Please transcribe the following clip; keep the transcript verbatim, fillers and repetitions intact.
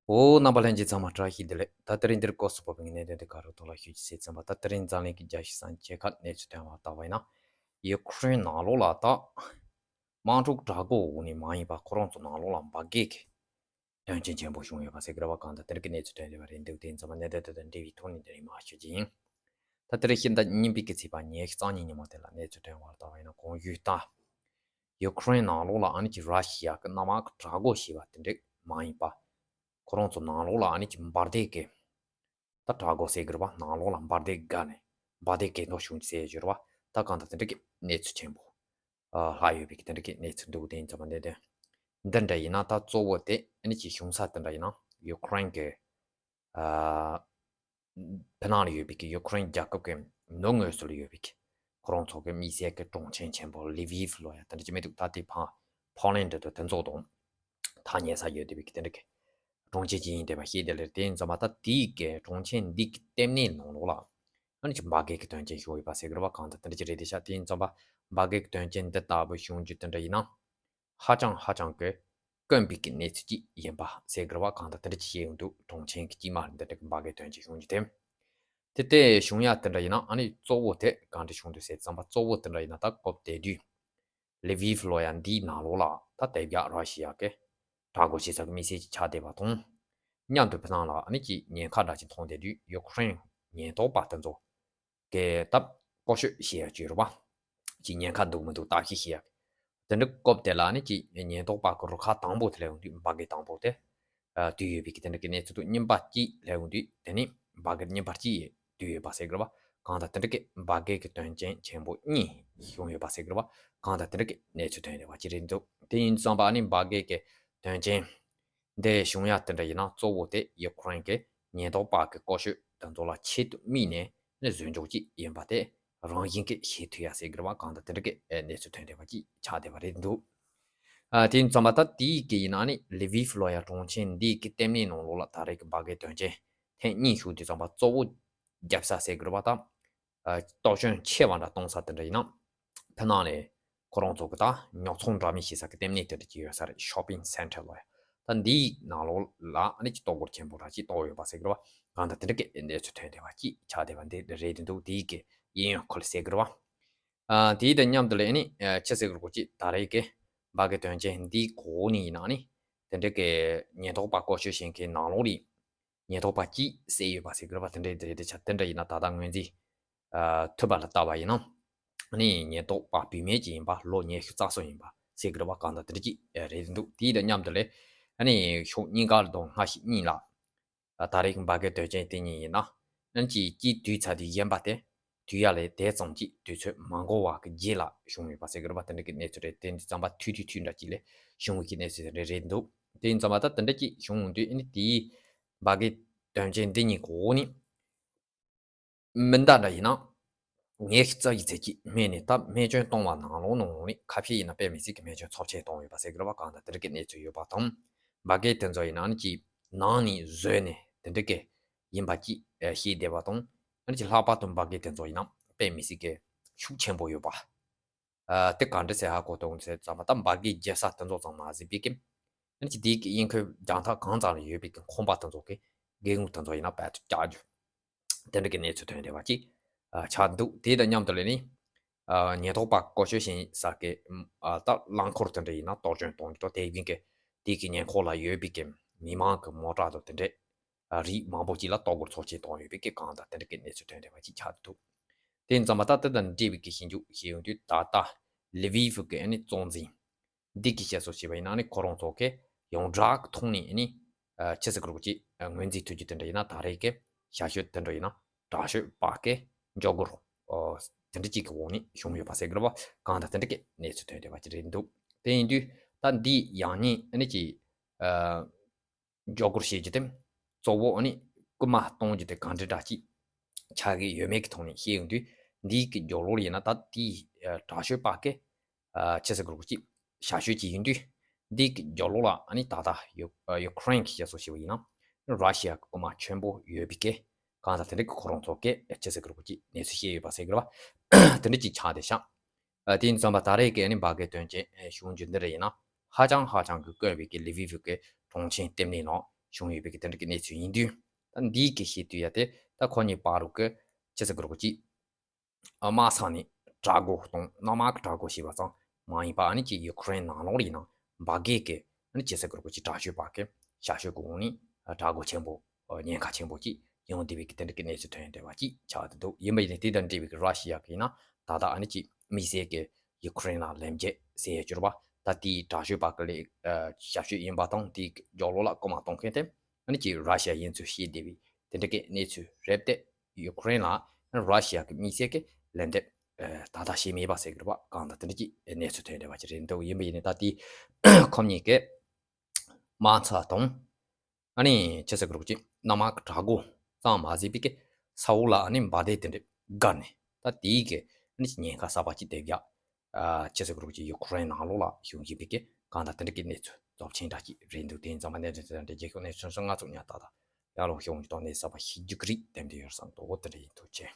འོ། རྣམ་པ་ལྷན་རྒྱས་ཚང་མ་བཀྲ་ཤིས་བདེ་ལེགས། ད་དེ་རིང་འདིར་སྐོར་སུ་བབས་པའི་གནད་དོན་དེ་ག་རུ་ཐོག་ལ་ཞུ་རྒྱུ་ཟེར་ཙམ་པ། ད་དེ་རིང་འཛམ་གླིང་གི་རྒྱལ་སྤྱི་སམ་རྒྱལ་ཁབ་གནས་ཚུལ་ཐོན་པ་ལྟ་བ་ཡིན་ན། ཡུ་ཁུ་རེན་ནང་ལོགས་ལ་ད་དམག་འཁྲུག་དྲག་པོ་འོག་ནས་མ་ཡིན་པ། ཁོ་རང་ཚོ་ནང་ལོགས་ལ་འབར་གས་ཀྱི་དོན་རྐྱེན་ཆེན་པོ་བྱུང་ཡོད་པ་ཟེར་གི་རེད་པ། གང་ལྟར་དེ་རིང་གི་གནས་ཚུལ་ཐོན་བསྡད་པ་རེད་འདུག་དེ་ཡིན་ཙམ་པ་གནད་དོན་དེ་དང་འབྲེལ་བའི་ཐོག་ནས་དེ་རིང་མར་ཞུ་རྒྱུ་ཡིན། ད་དེ་རིང་ཕྱི་ཟླ་གཉིས་པའི་གི་ཚེས་པ་ཉི་ཤུ་རྩ་གཉིས་ཉིན་མོ་དེ་ལ་གནས་ཚུལ་ཐོན་པ་ལྟ་བ་ཡིན་ན། གོང་ཞུས་ལྟར་ཡུ་ཁུ་རེན་ནང་ལོགས་ལ་ཨ་ནི་ཅིག་ར་ཤི་ཡ་གི་གནམ་དམག་གི་དྲག་རྒོལ་བྱས་པ་དེ་འདྲ་མ་ཡིན་པ། ཁོ་རང་ཚོ་ནང་ལོགས་ལ་ཨ་ནི་ཅིག་འབར་མདེལ་གི། ད་དྲག་རྒོལ་ཟེར་གི་རེད་པ། ནང་ལོགས་ལ་འབར་མདེལ་བརྒལ་ནས་འབར་མདེལ་གྱེན་ལོག་བྱུང་ཟེར་གི་རེད་པ། ད་གང་ལྟར་དེ་འདྲ་གི་གནས་ཚུལ་ཆེན་པོ་ཨ་ལྷག་ཡོད་པའི་གི་དེ་འདྲ་གི་གནས་ཚུལ་འདུག་དེ་ཡིན་ཙམ་པ་འདི་འདི་འདི་འདྲ་ཡིན་ན། ད་གཙོ་བོ་དེ་ཨ་ནི་ཅིག་བྱུང་ས་དེ་འདྲ་ཡིན་ན་ཡུ་ཁུ་རེན་གི་ཨ་ཕྱི་ནང་ལ་ཡོད་པའི་གི་ཡུ་ཁུ་རེན་རྒྱལ་ཁབ་ཀྱི་ནུབ་ངོས་སུ་ལ་ཡོད་པའི་གི་ཁོ་རང་ཚོ་གི་དམིགས་བསལ་གི་གྲོང་ཁྱེར་ཆེན་པོ་ལི་བིབ་ལོ་ཡ་དེ་འདྲ་ཅིག་མི་འདུག་ད་དེ་ཕང་ཕོ་ལན་ཌི་དང་དེ་ཚོ་དང་ཐག་ཉེ་ས་ཡོད་བསྡད་པའི་གི་དེ་འདྲ་གི་གྲོང་ཁྱེར་ཅིག་ཡིན་བསྡད་པ་ཤེས་བསྡད་ལེ། དེ་ཡིན་ཙམ་པ་ད་དེའི་གི་གྲོང་ཁྱེར་འདི་གི་ལྟེ་གནས་ནང་ལོགས་ལ་ཨ་ནི་ཅིག་འབར་གས་ཀྱི་དོན་རྐྱེན་བྱུང་ཡོད་པ་ཟེར་གི་རེད་པ། གང་ལྟར་དེ་འདྲ་ཅིག་རེད་བསྡད་ཤག་དེ་ཡིན་ཙམ་པ་འབར་གས་ཀྱི་དོན་རྐྱེན་འདི་ལྟ་བུ་བྱུང་རྒྱུ་དེ་འདྲ་ཡིན་ན། ཧ་ཅང་ཧ་ཅང་གི་དཀོན་པའི་གི་གནས་ཚུལ་ཅིག་ཡིན་པ་ཟེར་གི་རེད་པ། གང་ལྟར་དེ་འདྲ་ཅིག་བཤད་ཡོང་དུས་གྲོང་ཁྱེར་གྱི་དཀྱིལ་མ་ལ་འདི་འདྲ་གི་འབར་གས་དོན་རྐྱེན་བྱུང་རྒྱུ་དེ། དེ་ལྟར་བྱུང་ཡ་དེ་འདྲ་ཡིན་ན་ཨ་ནི་གཙོ་བོ་དེ་གང་འདྲ་བྱུང་འདུག་ཟེར་ཙམ་པ། གཙོ་བོ་དེ་འདྲ་ཡིན་ན་ད་སྐབས་དེ་དུས་ལི་བིབ་ལོ་ཡ་འདིའི་ནང་ལོགས་ལ་ད་དེབ་རྒྱག་ར་ཤི་ཡ་གི་དྲག་རྒོལ་བྱེད་ས་གི་དམིགས་བསལ་ཅིག་ཆགས་བསྡད་པ་དང་། མཉམ་དུ་ཕྱི་ནང་ལ་ཨ་ནི་ཅིག་ཉེན་ཁ་འདྲ་ཅིག་མཐོང་བསྡད་དུས་ཡུ་ཁུ་རེན་ཉེན་རྟོག་པ་དེ་ཚོ་གི་ད་སྐོར་སྐྱོད་བྱེད་ཡ་ཅིག་ཡོད་རེད་པ། ཅིག་ཉེན་ཁ་འདུག་མི་འདུག་བརྟག་ཞིབ་བྱེད་ཡ། དེ་འདྲ་སྐབས་དེ་ལ་ནི་ཅིག་ཉེན་རྟོག་པ་གི་རུ་ཁག་དང་པོ་དེ་སླེབས་ཡོང་དུས་འབར་གས་དང་པོ་དེ་ཨ་བརྒྱབ་ཡོད་པའི་གི་དེ་འདྲ་གི་གནས་ཚུལ་འདུག་གཉིས་པ་གཅིག་སླེབས་ཡོང་དུས་དེ་ནི་འབར་གས་གཉིས་པ་གཅིག་བརྒྱབ་ཡོད་པ་ཟེར་གི་རེད་པ། གང་ལྟར་དེ་འདྲ་གི་འབར་གས་གི་དོན་རྐྱེན་ཆེན་པོ་གཉིས་བྱུང་ཡོད་པ་ཟེར་གི་རེད་པ། གང་ལྟར་དེ་འདྲ་གི་གནས་ཚུལ་ཐོན་ཡོད་པ་ཅིག་རེད་འདུག་དེ་ཡིན་ཙམ་པ་ཨ་ནི་འབར་གས་གི་དོན་རྐྱེན་འདི་བྱུང་ཡ་དེ་འདྲ་ཡིན་ན་གཙོ་བོ་དེ་ཡུ་ཁུ་རེན་གི་ཉེན་རྟོག་པ་གི་སྐོར་སྐྱོད་དེ་ཚོ་ལ་ཆེད་དུ་དམིགས་ནས་ནི་བཟོས་འཇོག་ཅིག་ཡིན་པ་དེ་རང་བཞིན་གྱིས་ཤེས་ཐུབ་ཡ་ཟེར་གི་རེད་པ། གང་ལྟར་དེ་འདྲ་གི་གནས་ཚུལ་ཐོན་བསྡད་པ་ཅིག་ཆགས་བསྡད་པ་རེད་འདུག་ཨ་དེ་ཡིན་ཙམ་པ་ད་དེའི་གི་ཡིན་ན་ནི་ལི་བིབ་ལོ་ཡ་གྲོང་ཁྱེར་འདིའི་གི་ལྟེ་གནས་ནང་ལོགས་ལ་ད་རེས་ཀྱི་འབར་གས་དོན་རྐྱེན་ཐེངས་གཉིས་བྱུང་དུས་ཙམ་པ་གཙོ་བོ་བརྒྱབ་ས་ཟེར་གི་རེད་པ། ད་ཨ་གཏོར་སྐྱོན་ཆེ་བ་འདྲ་གཏོང་ས་དེ་འདྲ་ཡིན་ན། ཕྱི་ནང་ནས་ཁོ་རང་ཚོ་གི་ད་ཉོ་ཚོང་འདྲ་མིན་བྱེད་ས་གི་ལྟེ་གནས་དེ་འདྲ་ཅིག་ཡོད་ས་རེད། ཤོ་པིང་སེན་ཊར་ལོ་ཡ། ད་འདིའི་ནང་ལོགས་ལ་ཨ་ནི་ཅིག་གཏོར་རྒོལ་ཆེན་པོ་འདྲ་ཅིག་གཏོང་ཡོད་པ་ཟེར་གི་རེད་པ། གང་ལྟར་དེ་འདྲ་གི་གནས་ཚུལ་ཐོན་བསྡད་པ་ཅིག་ཆགས་བསྡད་པ་འདི་རེད་འདུག་དེའི་གི་གཡས་གཡོན་ཁུལ་ཟེར་གི་རེད་པ། ཨ་དེའི་དང་མཉམ་དུ་ལ་ཨ་ནི་ཨ་ཆི་ཟེར་གི་རེད་གོ་ཅིག་ད་རེས་ཀྱི་འབར་གས་དོན་རྐྱེན་འདིའི་གོ་ནས་ཡིན་ན་ནི་དེ་འདྲ་གི་ཉེན་རྟོག་པ་སྐོར་སྐྱོད་བྱེད་མཁན་ནང་ལོགས་ནས་ཉེན་རྟོག་པ་གཅིག་བསད་ཡོད་པ་ཟེར་གི་རེད་པ། དེ་འདྲ་དེ་འདྲ་ཆ་དེ་འདྲ་ཡིན་ན་ད་ལྟ་ངོས་འཛིན་ཨ་ཐུབ་པ་ལ་བལྟས་པ་ཡིན་ན། ཨ་ནི་ཉེན་རྟོག་པ་བུད་མེད་ཅིག་ཡིན་པ། ལོ་ཉི་ཤུ་རྩ་གསུམ་ཡིན་པ་ཟེར་གི་རེད་པ། གང་ལྟར་དེ་འདྲ་ཅིག་རེད་འདུག་དེའི་དང་མཉམ་དུ་ལ་ཨ་ནི་ཕྱོགས་གཉིས་ཀ་དང་སྔ་ཕྱི་གཉིས་ལ། ད་རེས་ཀྱི་འབར་གས་དོན་རྐྱེན་དེ་གཉིས་ཡིན་ན། ཨ་ནི་ཅིག་གཅིག་དུས་ཚོད་དེ་གཞན་པ་དེ་དུས་ཡ་ལས་དེ་ཙམ་གྱི་དུས་ཚོད་མ་འགོར་བ་གི་རྗེས་ལ་བྱུང་ཡོད་པ་ཟེར་གི་རེད་པ། དེ་འདྲ་གི་གནས་ཚུལ་རེད། དེ་འདི་ཙམ་པ་ཐུང་ཐུང་ཐུང་འདྲ་ཅིག་ལས་བྱུང་བའི་གི་གནས་ཚུལ་རེད་རེད་འདུག་དེ་ཡིན་ཙམ་པ་ད་དེ་འདྲ་ཅིག་བྱུང་ཡོང་དུས་ཨ་ནི་དེའི་འབར་གས་དོན་རྐྱེན་འདི་གཉིས་གོ་ནི། མི་འདྲ་འདྲ་ཡིན་ན། ཉི་ཤུ་རྩ་བཞི་ཚད་ཀྱི་སྨན་ནས་ད་སྨན་བཅོས་གཏོང་བ་ནང་ལོགས་ནང་ནས་ཁ་ཤས་ཡིན་ན་དཔེ་མི་སྲིད་ཀྱི་སྨན་བཅོས་ཚབས་ཆེན་གཏོང་ཡོད་པ་ཟེར་གི་རེད་པ། གང་ལྟར་དེ་འདྲ་གི་གནས་ཚུལ་ཡོད་པ་དང་། འབར་གས་དེ་ཚོ་ཡིན་ན་ནི་ཅིག་ནང་ནས་བཟོས་ནས་དེ་འདྲ་གི་ཡིན་པ་ཅིག་ཨ་ཤེས་བསྡད་པ་དང་། ཨ་ནི་ཅིག་ལྷག་པར་དུ་འབར་གས་དེ་ཚོ་ཡིན་ན་དཔེ་མི་སྲིད་ཀྱི་ཤུགས་ཆེན་པོ་ཡོད་པ། ཨ་དེ་ག་འདྲ་ཟེར་ཧ་གོ་ཐུབ་ཟེར་ཙམ་པ་ད་འབར་གས་རྒྱག་ས་དེ་ཚོ་ཙམ་མ་ཟད་པའི་གི། ཨ་ནི་ཅིག་དེའི་གི་དབྱིན་ཁོའི་རྒྱང་ཐག་གང་ཙམ་ལ་ཡོད་པའི་གི་ཁང་པ་དེ་ཚོ་གི་སྒེའུ་ཁུང་དེ་ཚོ་ཡིན་ན་བལ་དུ་བཀྱག་རྒྱུ། དེ་འདྲ་གི་གནས་ཚུལ་ཐོན་བསྡད་པ་ཅིག་ཨ་ཆགས་འདུག་དེ་དང་མཉམ་དུ་ལ་ནི་ཨ་ཉེན་རྟོག་པ་སྐོར་སྐྱོད་བྱེད་ས་གི་ཨ་ད་རླངས་འཁོར་དེ་འདྲ་ཡིན་ན་གཏོར་སྐྱོན་གཏོང་རྒྱུ་དང་། དེ་བཞིན་གི་དེ་གི་ཉེ་འཁོར་ལ་ཡོད་པའི་གི་མི་མང་གི་མོ་ཊ་དང་དེ་འདྲ་ཨ་རིགས་མང་པོ་ཅིག་ལ་གཏོར་རྒོལ་ཚབས་ཆེན་གཏོང་ཡོད་པའི་གི་གང་ལྟར་དེ་འདྲ་གི་གནས་ཚུལ་ཐོན་བསྡད་པ་ཅིག་ཆགས་འདུག་དེ་ཡིན་ཙམ་པ་ད་དེ་དང་འབྲེལ་བའི་གི་ཞིབ་འཇུག་བྱེད་ཡོང་དུས་ད་ལྟ་ལི་བིབ་གི་ཨ་ནི་གཙོ་འཛིན་འདི་གི་བཤད་སྲོལ་བྱས་པ་ཡིན་ན་ནི་ཁོ་རང་ཚོ་གི་ཡོངས་གྲགས་ཐོག་ནས་ནི་ཨ་ཆི་ཟེར་གི་རེད་གོ་ཅིག་ཨ་ངོས་འཛིན་ཐུབ་རྒྱུ་དེ་འདྲ་ཡིན་ན་ད་རེས་ཀྱི་ཞ་ཞོད་དེ་འདྲ་ཡིན་ན་དྲག་ཤོས་པ་གི་མགྱོགས་རྒོལ་ཨོ་དེ་འདྲ་ཅིག་གི་འོག་ནས་བྱུང་ཡོད་པ་ཟེར་གི་རེད་པ། གང་ལྟར་དེ་འདྲ་གི་གནས་ཚུལ་ཐོན་བསྡད་པ་ཅིག་རེད་འདུག་དེ་ཡིན་དུས་ད་འདི་ཡང་སྙིང་ཨ་ནི་ཅིག་ཨ་མགྱོགས་རྒོལ་བྱེད་རྒྱུ་དེ་གཙོ་བོ་ཨ་ནི་སྐུལ་མ་གཏོང་རྒྱུ་དེ་ག་འདྲ་འདྲ་ཅིག་ཆགས་ཀྱི་ཡོད་མེད་ཀྱི་ཐོག་ནས་བཤད་ཡོང་དུས། འདིའི་གི་མགྱོགས་ལོག་ཡིན་ན་ད་དེའི་ཨ་དྲག་ཤོས་པ་གི་ཨ་ཆི་ཟེར་གི་རེད་གོ་ཅིག་ཞ་ཞོད་ཅིག་ཡིན་དུས། འདིའི་གི་མགྱོགས་ལོག་ལ་ཨ་ནི་ད་ལྟ་ཡུ་ཨ་ཡུ་ཁུ་རེན་གྱི་བཤད་སྲོལ་བྱས་པ་ཡིན་ན་ར་ཤི་ཡ་གི་སྐུལ་མ་ཆེན་པོ་ཡོད་པའི་གི་གང་ལྟར་དེ་འདྲ་གི་ཁོ་རང་ཚོ་གི་ཨ་ཆི་ཟེར་གི་རེད་གོ་ཅིག་གནས་ཚུལ་བཤད་ཡོད་པ་ཟེར་གི་རེད་པ། དེ་འདྲ་ཅིག་ཆགས་བསྡད་ཤག་ཨ་དེ་ཡིན་ཙམ་པ་ད་རེས་ཀྱི་ཨ་ནི་འབར་གས་དོན་རྐྱེན་ཨ་བྱུང་རྒྱུ་འདི་འདྲ་ཡིན་ན་ཧ་ཅང་ཧ་ཅང་གི་དཀོན་པའི་གི་ལི་བིབ་གི་གྲོང་ཁྱེར་ལྟེ་གནས་ནང་ བྱུང་ཡོད་པའི་གི་དེ་འདྲ་གི་གནས་ཚུལ་ཡིན་དུས། ད་འདིའི་གི་ཤེས་དུས་ཡ་དེ་ད་ཁོ་གཉིས་བར་རུ་གི་ཅི་ཟེར་དགོས་རེད་གོ་ཅི། ཨ། དམག་ས་ནས་དྲག་རྒོལ་གཏོང་། དམག་གི་དྲག་རྒོལ་བྱས་པ་ཙམ་མ་ཡིན་པ། ཨ་ནི་ཅིག་ཡུ་ཀེ་རེན་ནང་ལོགས་ལ་ཡིན་ན་འབར་གས་ཀྱི་ཨ་ནི་ཅི་ཟེར་དགོས་རེད་གོ་ཅི། དྲག་སྤྱོད་པ་གི་ཞབས་ཞུ་གི་འོག་ནས་དྲག་རྒོལ་ཆེན་པོ། ཨ། ཉེན་ཁ་ཆེན་པོ་ཅིག་ཡོང་བསྡད་པའི་གི་དེ་འདྲ་གི་གནས་ཚུལ་ཐོན་བསྡད་པ་ཅིག་ཆགས་བསྡད་འདུག་ཡིན་པ་ཡིན་ནའི་དེ་དང་འབྲེལ་བའི་གི་ར་ཤི་ཡ་གི་ཡིན་ན་ད་ལྟ་ཨ་ནི་ཅིག་དམིགས་བསལ་གི་ཡུ་ཀེ་རེན་ལ་ལན་འཇལ་ཟེར་ཡ་གྱུར་པ། ད་དེའི་དྲག་སྤྱོད་པ་གི་ལས། ཨ། ཞབས་ཞུ་ཡིན་པ་དང་དེའི་རྒྱབ་ལོགས་ལ་རྐུ་མ་གཏོང་མཁན་དེ་ཨ་ནི་ཅིག་ར་ཤི་ཡ་ཡིན་ཚུལ་བཤད་བསྡད་པའི་དེ་འདྲ་གི་གནས་ཚུལ་རེད་དེ། ཡུ་ཀེ་རེན་ལ་ར་ཤི་ཡ་གི་དམིགས་བསལ་གྱི་ལན་འདེབས། ཨ། ད་ལྟ་བྱས་མེད་པ་ཟེར་གྱི་རེད་པ། གང་ལྟར་དེ་འདྲ་གྱི་གནས་ཚུལ་ཐོན་བསྡད་པ་ཅིག་རེད་འདུག་ཡིན་པ་ཡིན་ནའི་ད་ལྟའི་ཁོ་གཉིས་ཀྱི་དམག་ས་དང་། ཨ་ནི་ཅི་ཟེར་དགོས་རེད་གོ་ཅི། གནམ་དམག་གི་དྲག་རྒོལ་ཙམ་མ་ཟད་པའི་གི་ས་འོག་ལ་ཨ་ནི་འབར་མདེལ་དེ་འདྲ་བཀར་ནས་ད་དེའི་གི་ཨ་ནི་ཉེན་ཁ་གསར་པ་ཅིག་དེ་བཞག་ཨ། ཅི་ཟེར་དགོས་རེད་གོ་ཅི། ཡུ་ཀེ་རེན་ནང་ལོགས་ལ་བྱུང་བཞིན་པའི་གི་གང་ལྟར་དེ་འདྲ་གི་གནས་ཚུལ་རྫོགས་ཆེན་འདྲ་ཅིག་རེད་འདུག་དེ་ཡིན་ཙང་མ་གནས་ཚུལ་དེ་འདྲ་རྒྱལ་ཁབ་གནས་ཚུལ་སོ་སོ་ང་ཚོ་ཉག་ཏག་ཏག་ཡར་ལོངས་ཤོག་གི་ཐོག་ནས་གསར་པ་ཤེས་རྒྱུ་གི་རིགས་དེ་འདྲ་ཡོད་བསམ་འདུག་དེ་འདྲ་ཡིན། ཐུགས་རྗེ་ཆེ།